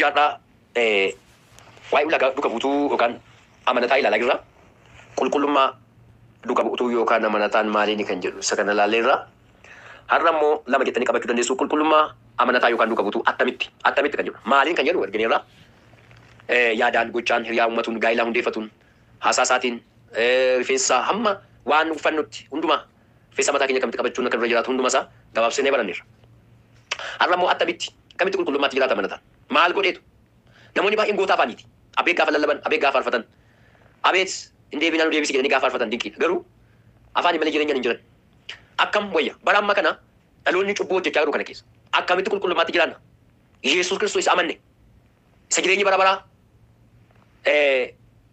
Guyyaa har'aa waa'ee ulaagaa duuka buutuu yookaan amanataa ilaalaa jirra. Qulqullummaa duuka buutuu yookaan amanataan maaliini kan jedhu isa kana ilaalleerra. Har'a immoo lama jettanii qabachuu dandeessu. Qulqullummaa amanataa yookaan duuka buutuu attamitti attamitti kan jedhu maaliin kan jedhu argineerra. Yaadaan, gochaan, hiriyaa uummatuun, gaa'ilaa hundeeffatuun, haasaa isaatiin, rifeensa hamma waan uffannutti hundumaa rifeensa mataa keenya kamitti qabachuun akka dura jiraatu hunduma isaa gabaabsinee baranneerra. Har'a immoo attamitti akkamitti qulqullummaatti jiraata amanataan? Maal godheetu? Namoonni baay'een goota afaaniiti. Abeet gaafa lallaban, abeet gaafa faarfatan, abeet hin deebinaa nu deebisi jedhanii gaafa faarfatan dinqiidha. Garuu afaan malee jireenyaan hin jiran. Akkam wayya bara amma kana dhaloonni cubbuu hojjechaa jiru kana keessa akkamitti qulqullummaatti jiraanna? Yesuus Kiristoos isa amanne, isa jireenyi bara baraa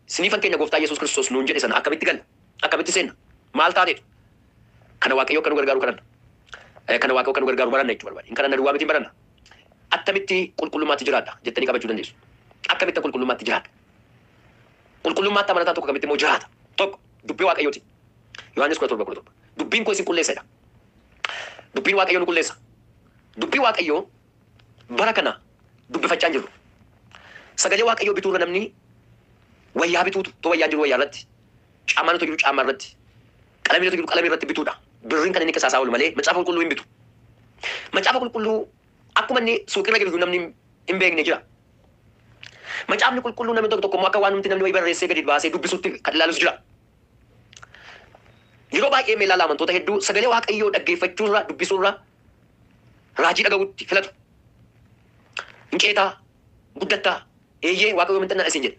siniifan keenya gooftaa Yesuus Kiristoos nuun jedhe sana akkamitti galla? Akkamitti seenna? Maal taateetu? Kana Waaqayyo akka nu gargaaru kadhanna. Kana Waaqayyo akka nu gargaaru baranna jechuu barbaade. Hin kadhanna duwwaa miti, hin baranna. Attamitti qulqullummaatti jiraadha jettanii qabachuu dandeessu. Akkamitti qulqullummaatti jiraadha? Qulqullummaatti amanataan tokko akkamitti immoo jiraata? Tokko, dubbii Waaqayyooti. Yohaannis 17:17. Dubbiin koo isin qulleessadha. Dubbiin Waaqayyoo nu qulleessa. Dubbii Waaqayyoo bara kana dubbifachaa hin jirru. Sagalee Waaqayyoo bituurra namni wayyaa bituutu, too wayyaan jiru wayyaa irratti, caammaan otoo jiru caammaa irratti, qalamiin otoo jiru qalamii irratti bituudha. Birriin kan inni qisaasaa oolu malee macaafa qulqulluu hin bitu. Macaafa qulqulluu akkuma inni suuqirra jiru namni hin beekne jira. Macaafni qulqulluu namni tokko tokko immoo akka waan nuti namni wayii barreessee gadi baasee dubbisutti kan ilaalus jira. Yeroo baay'ee mee ilaala, amantoota hedduu sagalee Waaqayyoo dhaggeeffachuurra, dubbisuurra raajii dhaga'utti filatu. Hin ceetaa, guddattaa, eeyyee Waaqayyoo minxannaa isin jedhe.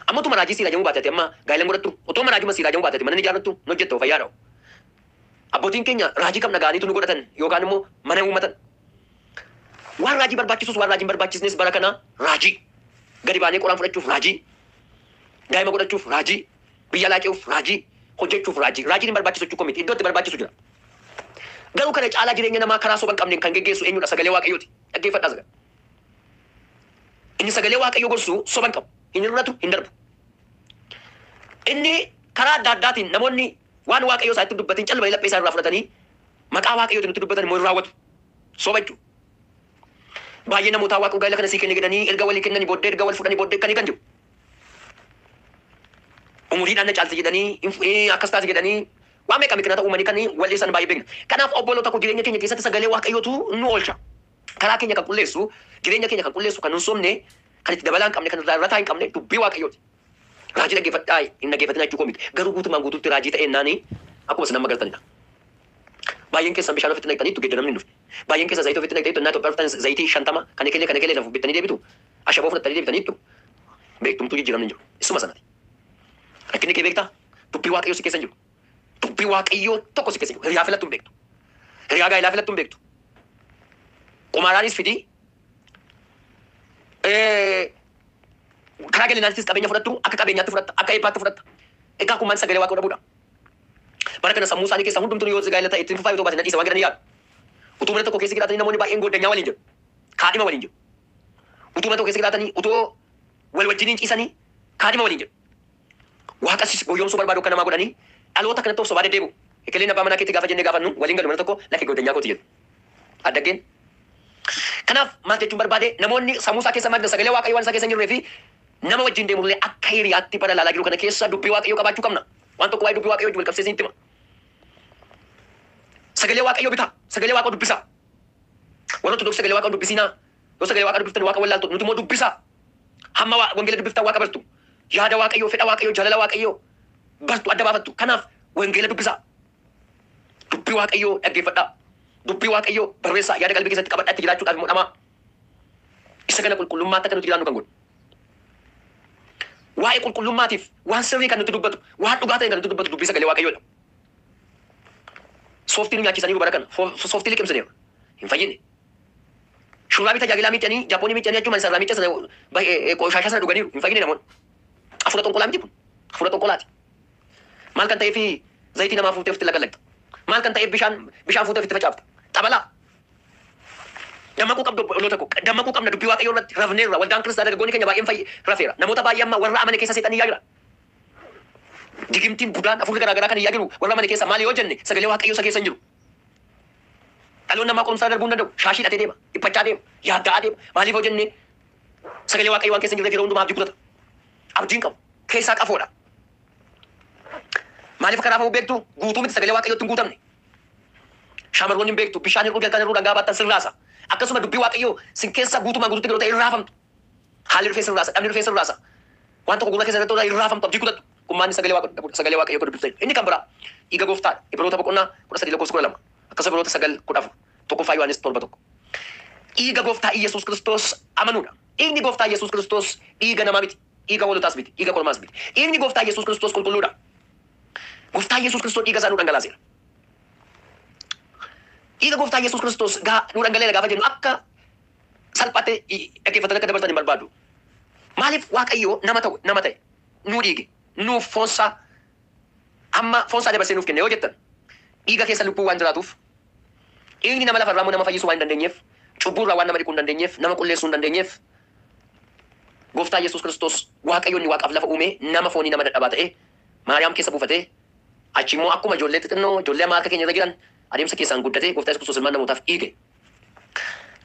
Amma utuma raajii sii raajamuu baate ati amma gaa'ilan godhattu, otoo raajuma sii raajamuu baate ati mana ni ijaarrattu, hin hojjettu, fayyaa dha'u. Abbootiin keenya raajii kam dhaga'aniitu nu godhatan yookaan immoo mana uummatan. Waan raajii barbaachisus waan raajii hin barbaachisnes bara kana raajii. Gadi baanee qoraan fudhachuuf raajii. Daa'ima godhachuuf raajii. Biyya alaa ce'uuf raajii. Hojjechuuf raajii. Raajiin hin barbaachisu jechuu miti. Iddoo itti barbaachisu jira. Garuu kana caalaa jireenya namaa karaa soba hin qabneen kan geggeessu eenyudha? Sagalee Waaqayyooti. Dhaggeeffadhaa sagalee. Inni sagalee Waaqayyoo gorsu soba hin qabu. Hin hir'atu, hin darbu. Inni karaa adda addaatiin namoonni waan Waaqayyoo isaa itti dubbatin calmanii laphee isaa irraa fudhatanii maqaa Waaqayyootiin nutti dubbatan immoo hin raawwatu. Soba jechuudha. Baay'ee namootaa Waaqa gaa'ela kana sii kenne jedhanii erga walii kennanii booddee, erga wal fudhanii booddee kan hiikan jiru. Umuriidhaan na caalti jedhanii, akkas taate jedhanii, waan meeqa miqnata uumanii kan wal dhiisan baay'ee beekna. Kanaaf obboloota koo, jireenya keenya keessatti sagalee Waaqayyootu nu oolcha. Karaa keenya kan qulleessu, jireenya keenya kan qulleessu, kan hin sobne, kan itti dabalaa hin qabne, kan irraa irrataa hin qabne dubbii Waaqayyooti. Raajii dhaggeeffadhaa hin dhaggeeffatinaa jechuu koo miti. Garuu guutumaan guutuutti raajii ta'eennaani akkuma isin amma gartanidha. Baay'een keessan bishaan ofitti naqxaniittu, geeddaramni hin dhufne. Baay'een keessan zayitii ofitti naqxaniittu, innaa Itoophiyaa dhuftan zayitii 50 kan ekelee kan ekelee lafa bittanii deebitu. Ashaboo fudhattanii deebitaniittu. Beektumtuu jijjiiramni hin jiru. Isuma sanati. Rakkinni kee beektaa? Dubbii Waaqayyoo si keessa hin jiru. Dubbii Waaqayyoo tokko si keessa hin jiru. Hiriyaa filattu hin beektu. Hiriyaa gaa'elaa filattu hin beektu. Qumaaraanis fidii karaa galinaattis qabeenya fudhattu, akka qabeenyaatti fudhatta, akka eebbaatti fudhatta. Egaa kun maal? Sagalee Waaqayyoo dhabuudha. Bara kana sammuu isaanii keessaa hundumtuu yoo gaa'ela ta'e ittiin fufaa, yoo ta'u baate na dhiisa waan jedhanii yaadu. Utuu mana tokko keessa jiraatanii namoonni baay'een gooddanyaa waliin jiru. Kaadhima waliin jiru. Utuu mana tokko keessa jiraatanii, utuu wal wajjiniin ciisanii kaadhima waliin jiru. Waaqas goyyomsuu barbaadu akka namaa godhanii dhaloota kanatti of sobaa deddeebi'u. Ekeleen abbaa manaa keetti gaafa jennee gaafannu, waliin galu mana tokko, lakki gooddanyaa kooti jedhu. Addaggeen. Kanaaf maal jechuun barbaade, namoonni sammuu isaa keessa maal sagalee Waaqayyoo waan isaa keessa hin jirree fi nama wajjin deemullee akka hiriyaatti bara ilaalaa jiru kana keessa dubbii Waaqayyoo qabaachuu qabna. Waan tokko waa'ee dubbii Waaqayyoo wajjin wal qabsiisee isinitti hima. Sagalee Waaqayyoo bitaa. Sagalee Waaqaa dubbisaa. Warra Ortodoksii sagalee Waaqaa dubbisiinaa. Yoo sagalee Waaqaa dubbiftan Waaqa wallaaltu, nuti immoo dubbisaa. Hamma wangeela dubbiftan Waaqa bartu. Yaada Waaqayyoo, fedha Waaqayyoo, jaalala Waaqayyoo bartu, adda baafattu. Kanaaf wangeela dubbisaa. Dubbii Waaqayyoo dhaggeeffadhaa. Dubbii Waaqayyoo barreessaa, yaada qalbii keessatti qabadhaa, itti jiraachuudhaaf immoo dhamaa. Isa kana qulqullummaatti akka nuti jiraannu kan godhu. Waa'ee qulqullummaatiif waan sirrii kan nutti dubbatu, waan dhugaa ta'e kan nutti dubbatu dubbii sagalee Waaqayyoodha. Sooftii nu nyaachisaniiru bara kana. Sooftii liqimsineerra. Hin fayyine. Shurraabii tajaajilaa miicanii, Jaapoonii miicanii, achuma isarraa miica sana qoshaashaa sana dhuganiiru. Hin fayyine namoonni. Hafuura xonqolaa miti kun. Hafuura xonqolaati. Maal kan ta'eef zayitii namaa fuutee ofitti lagalagta? Maal kan ta'eef bishaan fuutee ofitti facaafta? Xabalaa. Dammaquu qabdu, obboloota koo. Dammaquu qabna dubbii Waaqayyoo irratti. Rafneerra. Waldaan kiristaanaa dargaggoonni keenya baay'een fayyi rafeera. Namoota baay'ee amma warra amane keessa seexanni iyyaa jira. Digimtiin budaan hafuurri garaa garaa kan iyyaa jiru warra amane keessa, maali yoo jenne, sagalee Waaqayyoo isa keessa hin jiru. Dhaloonni namaa qorumsaa darbuu hin danda'u. Shaashii hidhatee deema. Dhiphachaa deema. Yaadda'aa deema. Maaliif yoo jenne, Sagalee Waaqayyoo waan keessa hin jirreef yeroo hundumaa abdii kutata. Abdiin qabu. Keessaa qafoodha. Maaliif akka raafamu beektu? Guutuu miti, sagalee Waaqayyootti hin guutamne. Shaamarroonni hin beektu. Bishaan hir'uu, jalqaan hir'uu, dhangaa baattan sirraasa. Akkasuma dubbii Waaqayyoo sin keessa guutumaan guutuutti yeroo ta'e hin raafamtu. Haalli dhufee sirraasa. Dhabni dhufee sirraasa. Waan tokko gurra keessa irratti hin raafamtu, abdii kutattu. Kun maanni sagalee Waaqayyoo dhabuudha. Sagalee Waaqayyoo kan dubbiftan. Inni kan biraa dhiiga gooftaadha. Ibroota boqonnaa 13 lakkoofsa 12. Akkasuma Ibroota 9 14. 1ffaa Yohaannis 7 1. Dhiiga gooftaa Iyyasuus Kiristoos amanuudha. Dhiigni gooftaa Iyyasuus Kiristoos dhiiga namaa miti. Dhiiga hoolotaas miti. Dhiiga kormaas miti. Dhiigni gooftaa Iyyasuus Kiristoos qulqulluudha. Gooftaa Iyyasuus Kiristoos dhiiga isaa nuu dhangalaaseera. Dhiiga gooftaa Iyyasuus Kiristoos nuu dhangala'eera gaafa jennu akka salphaatti dhaggeeffatanii akka dabarsan hin barbaadu. Maaliif Waaqayyo nama ta'u nama ta'e nuu dhiige, nuuf foonsaa hamma foonsaa dabarsee nuuf kenne yoo jettan, dhiiga keessa lubbuu waan jiraatuuf, dhiigni nama lafarraa immoo nama fayyisuu waan hin dandeenyeef, cubbuurraa waan nama dhiquu hin dandeenyeef, nama qulleessuu hin dandeenyeef, gooftaa Yesuus Kiristoos Waaqayyo inni waaqaaf lafa uume nama foonii, nama dadhabaa ta'e Maariyaam keessa buufatee, achi immoo akkuma ijoollee xixinnoo, ijoollee ammaa harka keenya irra jiran, adeemsa keessaan guddatee gooftaa Yesuus Kiristoos ilmaan namootaaf dhiige.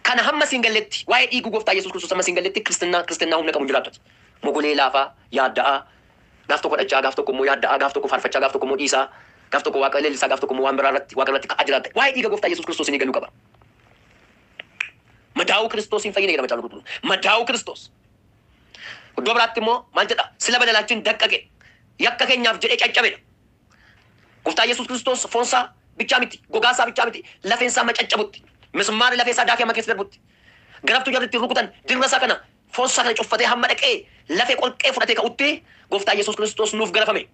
Kana hamma siin galletti, waa'ee dhiiguu gooftaa Yesuus Kiristoos hamma siin galletti, kiristinnaa humna qabu hin jiraattu. Mogolee laafaa, yaadda'aa, gaaf tokko dhachaa, gaaf tokko immoo yaadda'aa, gaaf tokko faarfachaa, gaaf tokko immoo dhiisaa, gaaf tokko Waaqa leellisaa, gaaf tokko immoo waan biraa irratti Waaqa irratti ka'aa jiraatta. Waa'ee dhiiga gooftaa Yesuus Kiristoos ni galuu qaba. Madaa'uu Kiristoos hin fayyine jedha Macaafa Qulqulluun. Madaa'uu Kiristoos. Iddoo biraatti immoo maal jedha? Sila badalaachiin daqqaqe, yakka keenyaaf jedhee caccabedha. Gooftaa Yesuus Kiristoos foonsaa bichaa miti, gogaasaa bichaa miti, lafeensaa amma caccabutti, mismaarri lafeesaa daakee amma keessa darbutti, garaftuu jarri ittiin rukutan dirra isaa kana, foonsaa kana cuffatee hamma dhaqee lafee qorqee fudhatee ka'utti gooftaa Yesuus Kiristoos nuuf garafame.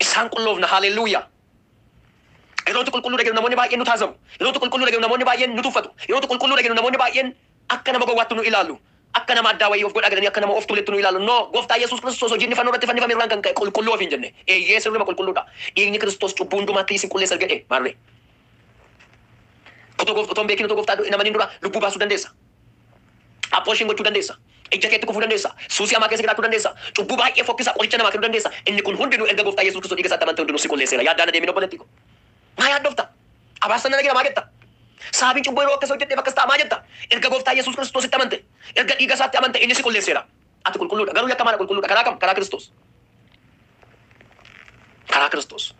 Isaan qulloofna, haalelluuyaa. Yeroo nuti qulqulluu jennu namoonni baay'een nu taazabu. Yeroo nuti qulqulluu jennu namoonni baay'een nu tuffatu. Yeroo nuti qulqulluu jennu namoonni baay'een akka nama gowwaatti nu ilaalu. Akka nama addaa wayii of godhaa galanii akka nama of tuuletti nu ilaalu. No, gooftaa Yesuus Kiristoos hojii inni fannoo irratti fannifame irraan kan ka'e qulqulluu ofiin jenne. Eeyyee, sirrima qulqulluudha. Dhiigni Kiristoos cubbuu hundumaatti isin qulleessa jedhe maarree. Otoo gooftaa otoo hin beekin, otoo gooftaa namaniin dura lubbuu baasuu dandeessa. Abortion gochuu dandeessa. Ija keetti kufuu dandeessa. Suusii hamaa keessa jiraachuu dandeessa. Cubbuu baay'ee fokkisaa qoricha namaa kennuu dandeessa. Inni kun hundinuu erga gooftaa Yesuus Kiristoos dhiiga isaatti amante hundinuu si qulleesseera. Yaaddaan adeemin, obboleettii ko. Maa yaaddofta? Abaarsa nana jira maa jetta? Sababiin cubbuu yeroo akkas hojjedheef akkas ta'a maa jetta? Erga gooftaa Yesuus Kiristoositti amante, erga dhiiga isaatti amante, inni si qulleesseera. Ati qulqulluudha. Garuu yakkamaadha, qulqulluudha. Karaa kam? Karaa Kiristoos. Karaa Kiristoos.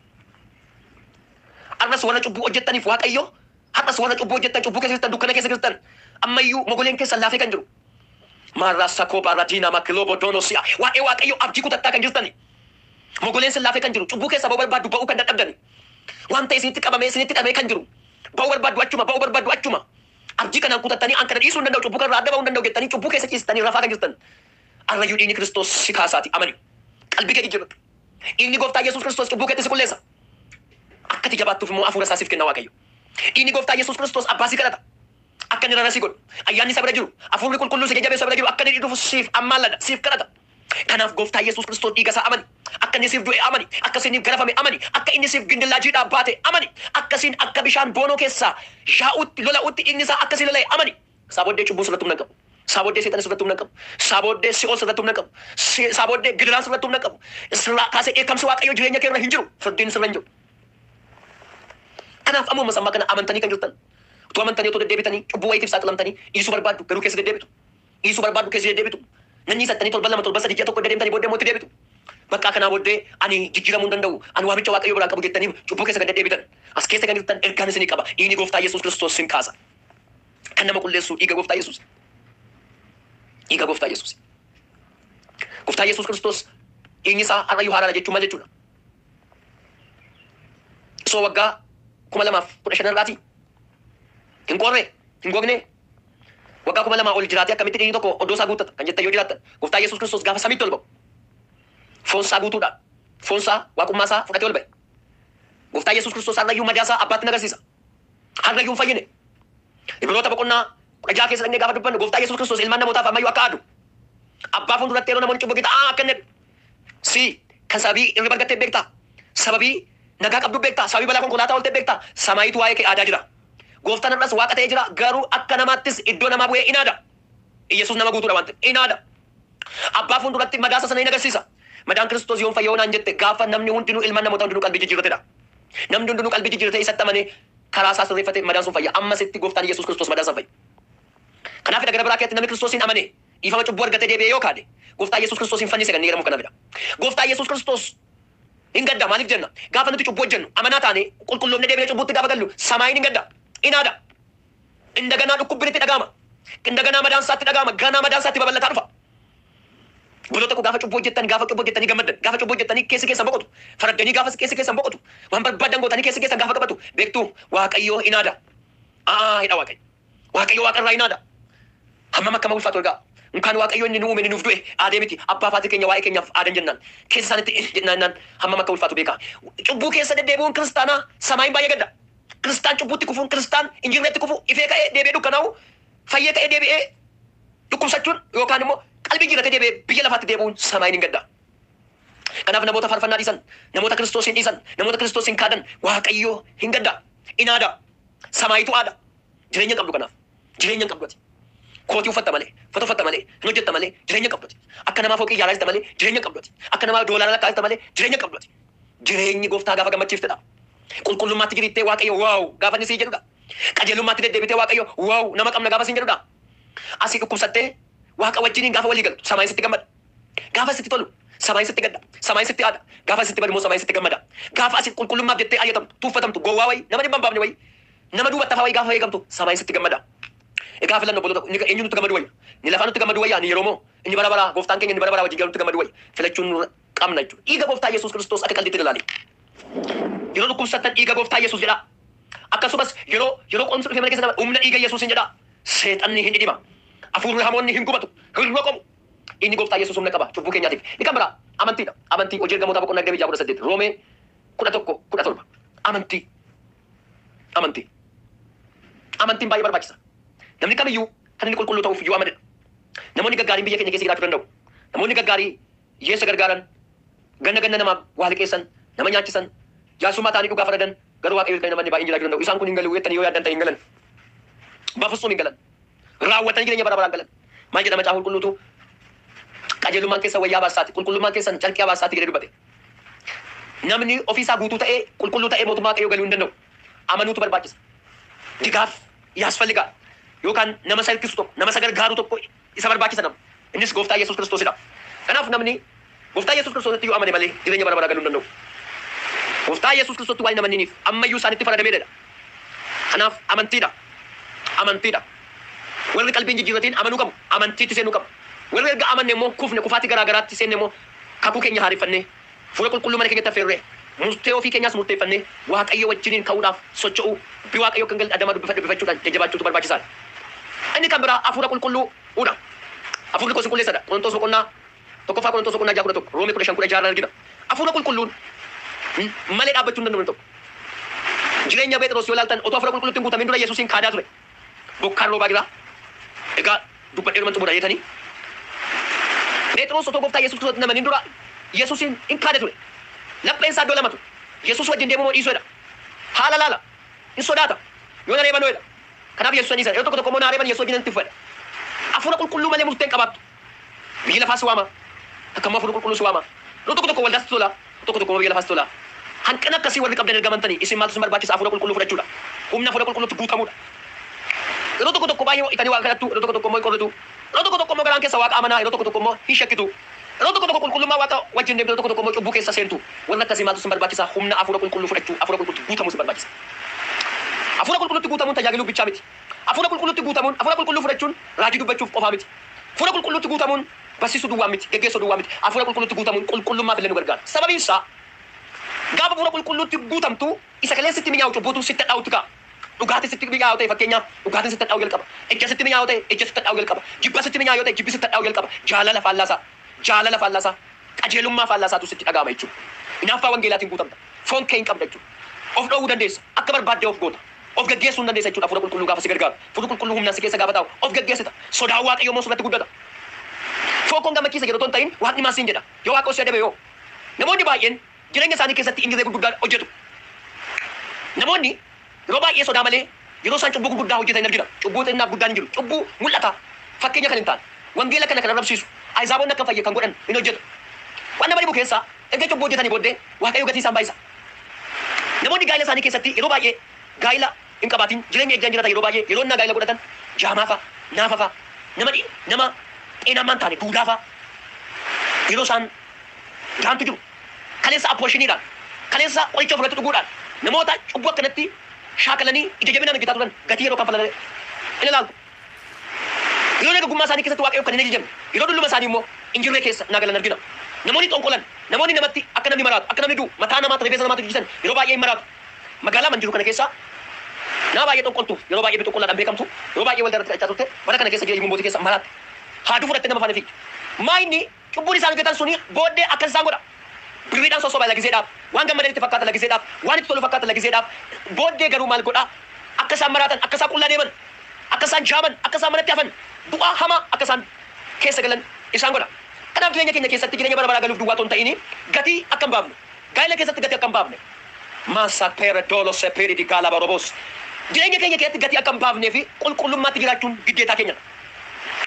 Har'as warra cubbuu hojjettaniif Waaqayyo, har'as warra cubbuu hojjettan, cubbuu keessa jirtan, dukkana keessa jirtan, ammayyuu mogoleen keessan laafee kan jiru. Maarraa sakoo baarraa diinaa makiloobo doonosi'a. Waa'ee Waaqayyo abdii kutattaa kan jirtani. Mogoleen sin laafee kan jiru, cubbuu keessaa ba'uu barbaaddu, ba'uu kan dadhabdani. Waan ta'e isinitti qabamee, isinitti hidhamee kan jiru. Ba'uu barbaaddu achuma, ba'uu barbaaddu achuma. Abdii kanaan kutattanii, an kana dhiisuu hin danda'u, cubbuu kanarraa adda ba'uu hin danda'u jettanii cubbuu keessa ciistanii rafaa kan jirtan. Arrayyuu dhiigni Kiristoos si kaasaati amani. Qalbii kee jijjiirradhu. Dhiigni gooftaa Yesuus Kiristoos cubbuu keetti si qulleessa. Akka ati jabaattuuf immoo hafuura isaa siif kenna Waaqayyo. Dhiigni gooftaa Yesuus Kiristoos abbaa si kadhata. Akka inni rara si godhu. Ayyaanni isa bira jiru. Hafuurri qulqulluu si jajjabeessu bira jiru. Akka inni dhufu siif ammaallada. Siif kadhata. Kanaaf gooftaa Yesuus Kiristoos dhiiga isaa amani. Akka inni siif du'e amani. Akka isiniif garafame amani. Akka inni siif gindillaa jiidhaa baate amani. Akkasiin akka bishaan boonoo keessaa yaa'utti lola'utti dhiigni isaa akkasii lola'e amani. Isaa booddee cubbuu sirratti humna hin qabu. Isaa booddee seexanni sirratti humna hin qabu. Isaa booddee si'ool sirratti humna hin qabu. Isaa booddee gidiraan sirratti humna hin qabu. Sirraa kaasee dheekkamsi Waaqayyoo jireenya kee irra hin jiru. Firdiin sirra hin jiru. Kanaaf ammuma sammaa kana amantanii kan jirtan, utuu amantanii, otoo deddeebitanii cubbuu wayiitiif saaxilamtanii dhiisuu barbaaddu, garuu keessa deddeebitu. Dhiisuu barbaaddu, keessa deddeebitu. Nan dhiisattanii torban 2, torban 3, ji'a 1 deddeemtanii booddee immoo itti deebitu. Bakka kanaa booddee ani jijjiiramuu hin danda'u, ani waamicha Waaqayyoo biraa qabu jettanii cubbuu keessa kan deddeebitan. As keessa kan jirtan ergaan isinii qaba. Dhiigni gooftaa Yesuus Kiristoos sin kaasa. Kan nama qulleessu dhiiga gooftaa Yesuus. Dhiiga gooftaa Yesuus. Gooftaa Yesuus Kiristoos dhiigni isaa har'ayyuu haaraadha jechuun maal jechuudha? Osoo waggaa 2015 irraatii hin qorre, hin gogne, waggaa 2000 ol jiraatee akkamitti dhiigni tokko oddoo isaa guuttata kan jettan yoo jiraattan, gooftaa Yesuus Kiristoos gaafa samiitti ol ba'u foon isaa guutuudhaan, foon isaa, waaqummaa isaa fudhatee ol ba'e. Gooftaa Yesuus Kiristoos har'ayyuu madaa isaa abbaatti agarsiisa. Har'ayyuu hin fayyine. Ibroota boqonnaa 16 keessa dhaqnee gaafa dubbannu, gooftaa Yesuus Kiristoos ilmaan namootaaf ammayyuu akka aadu, abbaa fuulduratti yeroo namoonni cubbuu hojjetan akka inni jedhu. Si kan sababii hirriba argattee beektaa? Sababii nagaa qabdu beektaa? Sababii balaa konkolaataa ooltee beektaa? Samaayitu waa'ee kee aadaa jira. Gooftaan har'as Waaqa ta'ee jira, garuu akka namaattis iddoo namaa bu'ee in aada. Iyyasuus nama guutuudha waan ta'eef in aada. Abbaa fuulduratti madaasa sana in agarsiisa. Madaan Kiristoos yoom fayya yoo naan jette, gaafa namni hundinuu, ilmaan namootaa hundinuu qalbii jijjiirratedha. Namni hundinuu qalbii jijjiirratee isatti amanee karaa isaa sirreeffate madaan sun fayya. Ammasitti gooftaan Yesuus Kiristoos madaan san fayya. Kanaafidha gara biraa keessatti namni Kiristoosiin amane dhiifama cubbuu argatee deebi'ee yoo kaade Gooftaa Yesuus Kiristoosiin fannise kan inni jedhamu kanaafidha. Gooftaa Yesuus Kiristoos hin gadda. Maaliif jenna? Gaafa nuti cubbuu hojjennu amanaa taane qulqulloofne deebinee cubbuutti gaafa gallu samaayin hin gadda. Inaada. Indaganaa dhukkubbiin itti dhaga'ama. Indaganaa madaan isaatti dhaga'ama. Ganaa madaan isaatti babal'ataa dhufa. Obboloota koo, gaafa cubbuu hojjettan, gaafa cubbuu hojjettanii gammaddan, gaafa cubbuu hojjettanii keessi keessan boqotu, faraddanii gaafa keessi keessan boqotu, waan barbaadan gootanii keessi keessan gaafa qabatu, beektuu, Waaqayyoo inaada. Aa hidha Waaqayyo. Waaqayyo waaqarraa inaada. Hammam akkama ulfaatu egaa. Unkaan Waaqayyo inni nu uume, inni nuuf du'e aadee miti. Abbaa faatii keenya waa'ee keenyaaf aadan jennaan. Keessa isaanitti jennaan hammam akka ulfaatu beekaa. Cubbuu keessa deddeebi'uun kiristaanaa samaayin baay'ee gadda. Kiristaan cubbuutti kufuun, kiristaan injirreetti kufu, ifee ka'ee deebi'ee dukkanaa'u, fayyee ka'ee deebi'ee dhukkubsachuun yookaan immoo qalbii jiraatee deebi'ee biyya lafaatti deebi'uun samaayin hin gadda. Kanaaf namoota faarfannaa dhiisan, namoota Kiristoosiin dhiisan, namoota Kiristoosiin kaadan Waaqayyo hin gadda. Inaada. Samaayitu aada. Jireenya hin qabdu kanaaf. Jireenya hin qabdu ati. Kootii uffatta malee, uffata uffatta malee, hin hojjetta malee, jireenya hin qabdu ati. Akka namaa fooqii ijaaraa jirta malee, jireenya hin qabdu ati. Akka namaa doolaara lakkaa'aa jirta malee, jireenya hin qabdu ati. Jireenyi Gooftaa gaafa gammachiiftedha. Qulqullummaatti jiriittee Waaqayyo wow gaafa inni sii jedhudha. Qajeelummaatti deddeebitee Waaqayyo wow nama qabna gaafa siin jedhudha. Asii dhukkubsattee Waaqa wajjiniin gaafa walii galtu samaayin sitti gammada. Gaafa sitti tolu samaayin sitti gadda. Samaayin sitti aada. Gaafa sitti badu immoo samaayin sitti gammada. Gaafa asii qulqullummaaf jettee ayyatamtu, tuuffatamtu, gowwaa wayii, nama dhimma hin baafne wayii, nama duubatti hafaa wayii gaafa eegamtu samaayin sitti gammada. Egaa filannu, obboloota, inni eenyu nutti gammadu wayya? Inni lafaa nutti gammadu wayya? Inni yeroo moo? Inni bara baraa, Gooftaan keenya inni bara baraa wajjin galu nutti gammadu wayya? Filachuun nurra qabna jechuudha. Dhiiga Gooftaa Yesuus Kiristoos akka qaldiitti ilaali. Yeroo dhukkubsattan dhiiga Gooftaa Yesuus jedhaa. Akkasumas yeroo qorumsi dhufee mana keessa nama humna dhiiga Yesuusin jedhaa. Seexanni hin dhidhima. Hafuurri hamoonni hin gubatu. Hin roqomu. Inni Gooftaa Yesuus humna qaba cubbuu keenyaatiif. Inni kan biraa amantiidha. Amantii Hojii Ergamootaa boqonnaa 26:18, Roomee 11:17. Amantii. Amantii. Amantiin baay'ee barbaachisa. Namni kamiyyuu kan inni qulqulluu ta'uuf yoo amanedha. Namoonni gaggaariin biyya keenya keessa jiraachuu danda'u. Namoonni gaggaarii hiyyeessa gargaaran, ganna ganna namaaf waa liqeessan, nama nyaachisan, jaarsummaa ta'anii dhugaa faradan, garuu Waaqayyo kan namoonni baay'een jiraachuu danda'u. Isaan kun hin galu jettanii yoo yaaddan ta'e, hin galan. Bafussuun hin galan. Raawwatanii jireenya bara baraan galan. Maal jedha Macaafa Qulqulluutu? Qajeelummaan keessan wayyaa baasaati, qulqullummaan keessan carqii baasaati jedhee dubbate. Namni ofiisaa guutuu ta'ee, qulqulluu ta'ee mootummaa Waaqayyoo galuu hin danda'u. Amanuutu barbaachisa. ድጋፍ ያስፈልጋል. Yookaan nama isa hirkisu tokko, nama isa gargaaru tokko isa barbaachisa nama. Innis Gooftaa Yesuus Kiristoosidha. Kanaaf namni Gooftaa Yesuus Kiristoositti yoo amane malee jireenya bara baraa galuu hin danda'u. Gooftaa Yesuus Kiristoositti waan hin amaniniif ammayyuu isaanitti faradameedha. Kanaaf amantiidha. Amantiidha. Warri qalbiin jijjiirratiin amanuu qabu. Amantiitti seenuu qabu. Warri erga amanne immoo kufne, kufaatii garaa garaatti seenne immoo kakuu keenya haareffannee, fuula qulqulluu mana keenyatti affeerree, murtee ofii keenyaas murteeffannee, Waaqayyo wajjiniin ka'uudhaaf socho'uu bi Waaqayyo kan galte adamaa dubbifachuudhaan jajjabaachuutu barbaachisaadha. Inni kan biraa hafuura qulqulluudha. Hafuurri koo si qulleessadha. Qorontoos boqonnaa 1ffaa Qorontoos boqonnaa 6:11, Roomee 15:16 argina. Hafuura qulqulluun malee dhaabbachuu hin danda'u tokko. Jireenya Phexros yoo ilaaltan, otoo hafuura qulqulluutti hin guutamin dura Yesuusiin kaadaa ture. Bokkaan roobaa jira. Egaa dubbadhee dhuman xumura jeetanii. Phexros otoo Gooftaa Yesuus Kiristoos namanin dura Yesuusiin hin kaade ture. Lapheen isaa iddoo lamatu. Yesuus wajjin deemuu moo dhiisuu jedha. Haala laala. Hin sodaata. Yoo na reeban jedha. Kanaaf Yesuus dhiisa. Yeroo tokko tokko immoo na reeban, Yesuus wajjin itti fedha. Hafuura qulqulluu malee murteen qabaattu. Biyyi lafaas si waama. Akka immoo hafuura qulqulluu si waama. Yeroo tokko tokko waldaas tola. Tokko tokko immoo biyya lafaas tola. Hanqina akkasii warri qabdan ergamantanii isin maaltu isin barbaachisa? Hafuura qulqulluu fudhachuudha. Humna hafuura qulqulluutti guutamuudha. Yeroo tokko tokko baay'ee itanii Waaqa kadhattu, yeroo tokko tokko immoo hin qorritu. Yeroo tokko tokko immoo garaan keessa Waaqa amanaa, yeroo tokko tokko immoo hin shakkitu. Yeroo tokko tokko qulqullummaa Waaqa wajjin deemtu, yeroo tokko tokko immoo cubbuu keessa seentu. Warra akkasii maaltu isin barbaachisa? Humna hafuura qulqulluu fudhachuu, hafuura qulqulluutti guutamuu isin barbaachisa. Hafuura qulqulluutti guutamuun tajaajiluu bichaa miti. Hafuura qulqulluutti guutamuun, hafuura qulqulluu fudhachuun raajii dubbachuuf qofaa miti. Hafuura qulqulluutti guutamuun barsiisuu duwwaa miti, geggeessuu duwwaa miti. Hafuura qulqulluutti guutamuun qulqullummaaf illee nu gargaara. Sababiin isaa gaafa hafuura qulqulluutti guutamtu isa kaleessa sitti mi'aawu cubbuutu sitti hadhaa'utti ka'a. Dhugaatii sitti mi'aawu ta'e, fakkeenyaaf, dhugaatiin sitti hadhaa'u jalqaba. Ejja sitti mi'aawu ta'e, ejja sitti hadhaa'u jalqaba. Jibba sitti mi'aawu yoo ta'e, jibbi sitti hadhaa'u jalqaba. Jaalala faallaasaa, jaalala faallaasaa, qajeelummaa faallaasaatu sitti dhaga'ama jechuudha. Hinaaffaa wangeelaatiin guutamta. Foon kee hin qabda jechuudha. Of dhoowwuu dandeessa. Akka barbaaddee of goota. Of gaggeessuu hin dandeessa jechuudha hafuura qulqulluu gaafa si gargaaru. Hafuurri qulqulluu humnaan si keessa gaafa taa'u of gaggeessita. Sodaan Waaqayyoo immoo sirratti guddata. Foon koon gammachiisa jedhu otoo hin ta'in Waaqni maal siin jedha? Yoo Waaqa si adabe yoo? Namoonni baay'een jireenya isaanii keessatti injiree gurguddaa hojjetu. Namoonni yeroo baay'ee sodaa malee yeroo isaan cubbuu gurguddaa hojjetan hin argina. Cubbuu xinnaaf guddaan hin jiru. Cubbuu mul'ata fakkeenya kan hin taane. Wangeela kana kan arrabsiisu. Ahizaabonni akka fayye kan godhan hin hojjetu. Waan nama dhibu keessaa erga cubbuu hojjetanii booddee Waaqayyo gatii isaan baay'isa. Namoonni gaa'ila isaanii keessatti yeroo baay'ee gaa'ila hin qabaatin jireenya ejjaan jiraatan yeroo baay'ee yeroo innaa gaa'ila godhatan jaamaa fa'a, naafa fa'a, nama xeenammaan taane duudaa fa'a yeroo isaan gaantu jiru. Kaleessa abortioniidhaan, kaleessa qoricha ofirratti dhuguudhaan namoota cubbuu akkanatti shaakalanii ija jabinaan hojjetaa turan gatii yeroo kanfalan in ilaaltu. Yeroo dargaggummaa isaanii keessatti Waaqayyoof kan hin ajajamne, yeroo dulluma isaanii immoo hin jirre keessa naa galan argina. Namoonni xonqolan, namoonni namatti akka namni maraatu, akka namni du'u, mataa namaatti, rifeensa namaatti hojjetan yeroo baay'ee hin maraatu. Magaalaa man jiru kana keessa nama baay'ee xonqoltuuf, yeroo baay'ee xonqolaadhaan beekamtu, yeroo baay'ee waldaa irratti kadhachaa turte, bara kana keessa jireenya mootii keessa maraatte. Haaduu fudhattee nama faana fiigdi. Maa inni cubbuun isaan hojjetan suni booddee akkas isaan godha. Birriidhaan sossobaa lagiseedhaaf, waan gammadan itti fakkaata lagiseedhaaf, waan itti tolu fakkaata lagiseedhaaf, booddee garuu maal godha? Akka isaan maraatan, akka isaan qullaa deeman, akka isaan jaaman, akka isaan manatti hafan, du'aa hamaa akka isaan keessa galan isaan godha. Kanaaf jireenya keenya keessatti jireenya bara baraa galuuf duwwaa otoo hin ta'in gatii akka hin baafne, gaa'ela keessatti gatii akka hin baafne, Masa pere dolo seperi di gala barobos. Jireenya keenya keessatti gatii akka hin baafnee fi qulqullummaatti jiraachuun giddeetaa keenyadha.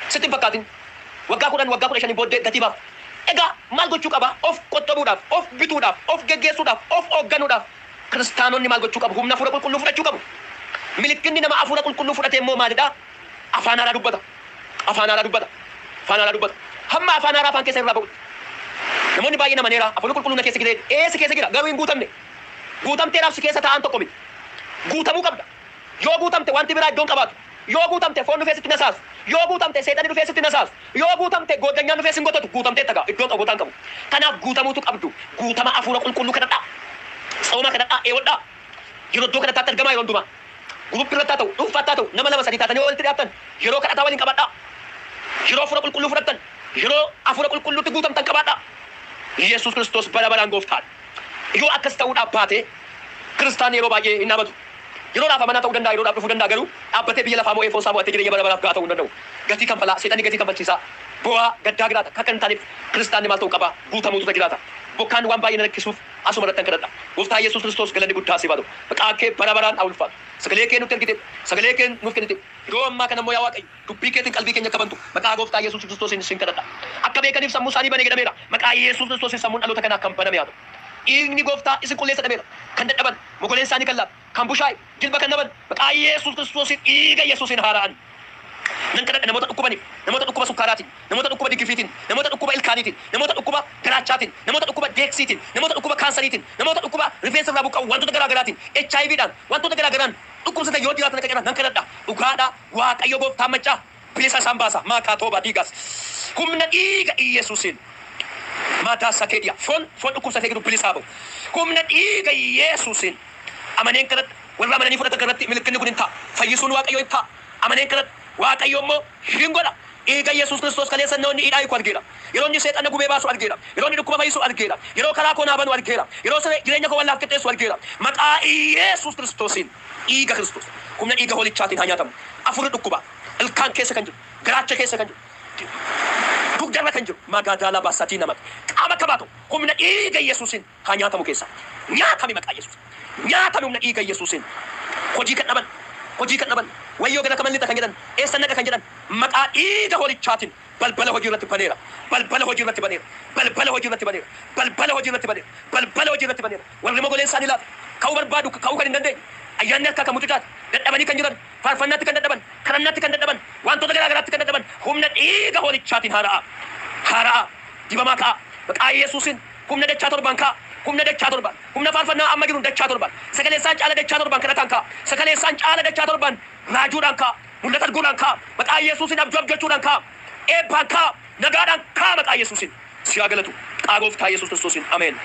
Sitti hin fakkaatin. Waggaa 10, waggaa 15 booddee gatii baafta. Egaa maal gochuu qaba? Of qoxxobuudhaaf, of bituudhaaf, of geggeessuudhaaf, of hoogganuudhaaf kiristaanonni maal gochuu qabu? Humna hafuura qulqulluu fudhachuu qabu. Milikkinni nama hafuura qulqulluu fudhate immoo maalidha? Afaan haaraa dubbata. Afaan haaraa dubbata. Afaan haaraa dubbata. Hamma afaan haaraa afaan keessa irraa ba'utti. Namoonni baay'een amaneera. Hafuurri qulqulluun na keessa jira. Ee, si keessa jira, garuu hin guutamne. Guutamteeraaf si keessa taa'an tokko miti. Guutamuu qabda. Yoo guutamte wanti biraa iddoon qabaatu. Yoo guutamte foon dhufee sitti nasaasu. Yoo guutamte seexanni dhufee sitti nasaasu. Yoo guutamte gooddanyaan dhufee sin gotatu. Guutamteetta gaa, iddoon qabu botaan qabu. Kanaaf guutamuutu qabdu. Guutama hafuura qulqulluu kadhadhaa. Tsooma kadhadhaa, eewwadhaa. Yeroo iddoo kadhataatti argamaa yeroo hundumaa. Guruppii irratti haa ta'u, dhuunfaatti haa ta'u, nama lama sadii taatanii yoo walitti dhiyaattan yeroo kadhataa waliin qabadhaa. Yeroo hafuura qulqulluu fudhattan, yeroo hafuura qulqulluutti guutamtan qabaadhaa. Yesuus Kiristoos bara baraan gooftaadha. Yoo akkas ta'uudhaaf baate kiristaanni yeroo baay'ee hin dhaabatu. Yeroodhaaf amanaa ta'uu danda'a, yeroodhaaf dhufuu danda'a, garuu dhaabbatee biyya lafaa mo'ee foon isaa mo'atee jireenya bara baraaf gahaa ta'uu hin danda'u. Gatii kanfalaa, seexanni gatii kanfalchiisaa, boo'aa, gaddaa jiraata. Akka hin taaneef kiristaanni maal ta'uu qaba? Guutamuutu irra jiraata. Bokkaan waan baay'ee na rakkisuuf asuma irrattan kadhadha. Gooftaa Yesuus Kiristoos galanni guddaa siif haa ta'u. Maqaan kee bara baraan haa ulfaatu. Sagalee kee nutti ergite, sagalee kee nuuf kennite. Yeroo ammaa kana immoo yaa Waaqayyo, dubbii keetiin qalbii keenya akka bantu maqaa Gooftaa Yesuus Kiristoosiin sin kadhadha. Akka beekaniif sammuu isaanii bane jedhameera. Maqaa Yesuus Kiristoosiin sammuun dhaloota kanaa kan baname haa ta'u. Dhiigni Gooftaa isin qulleessa jedhameera. Kan dadhaban, mogoleen isaanii kan laafe, kan bushaa'e, jilba kan dhaban, maqaa Yesuus Kiristoosiin dhiiga Yesuusiin haara'an. Nan kadhadha namoota dhukkubaniif, namoota dhukkuba sukkaaraatiin, namoota dhukkuba diggifiitiin, namoota dhukkuba ilkaaniitiin, namoota dhukkuba garaachaatiin, namoota dhukkuba deeksiitiin, namoota dhukkuba kaansariitiin, namoota dhukkuba rifeensa irraa buqqa'u wantoota garaa garaatiin, HIVdhaan, wantoota garaa garaan dhukkubsatan yoo jiraatan akka jedhan nan kadhadha. Dhugaadha, Waaqayyo Gooftaan maccaa bilisa isaan baasa. Maakaa tooba diigaas. Humna dhiiga Iyesuusiin. Maataa sakeediya. Foon dhukkubsatee jiru bilisaa ba'u. Humna dhiiga Iyesuusiin. Amaneen kadhadha. Warra amananii fudhatan kanatti milikkinni kun hin ta'a. Fayyisuun Waaqayyoo hin ta'a. Amaneen kadhadha. Waaqayyo immoo hin godha. Dhiiga Yesuus Kiristoos kaleessa inni hidhaa hiiku argeera. Yeroo inni seexana gubee baasu argeera. Yeroo inni dhukkuba fayyisu argeera. Yeroo karaa koo naa banu argeera. Yeroo jireenya koo wallaaf qixxeessu argeera. Maqaa Yesuus Kiristoosiin dhiiga Kiristoos humna dhiiga hoolichaatiin haa nyaatamu. Afurri dhukkuba ilkaan keessa kan jiru, garaacha keessa kan jiru, dugdarra kan jiru, magaadaalaa baasatii nama qaama kabaatu humna dhiiga Yesuusiin haa nyaatamu keessa. Nyaatami maqaa Yesuus. Nyaatami humna dhiiga Yesuusiin. Hojii kan dhaban, hojii kan dhaban, wayyoo gara kaman lixa kan jedhan, eessa naqa kan jedhan, maqaa dhiiga hoolichaatiin balbala hojii irratti baneera. Balbala hojii irratti baneera. Balbala hojii irratti baneera. Balbala hojii irratti baneera. Balbala hojii irratti baneera. Warri mogoleen isaanii laafe, ka'uu barbaadu, ka'uu kan hin dandeenye, ayyaanni harkaa kan mucucaate, dadhabanii kan jiran, faarfannaatti kan dadhaban, kadhannaatti kan dadhaban, wantoota garaa garaatti kan dadhaban, humna dhiiga hoolichaatiin haara'a. Haara'a. Dibamaa ka'a. Maqaa Yesuusiin humna dachaa torbaan ka'a. Humna dachaa torbaan. Humna faarfannaa amma jiruun dachaa torbaan. Sagalee isaan caala dachaa torbaan kadhataan ka'a. Sagalee isaan caala dachaa torbaan raajuudhaan ka'a. Mul'ata arguudhaan ka'a. Maqaa Yesuusiin abjuu abjachuudhaan ka'a. Eebbaan ka'a. Nagaadhaan ka'a maqaa Yesuusiin. Si haa galatu. Maqaa Gooftaa Yesuus Kiristoosiin. Ameen.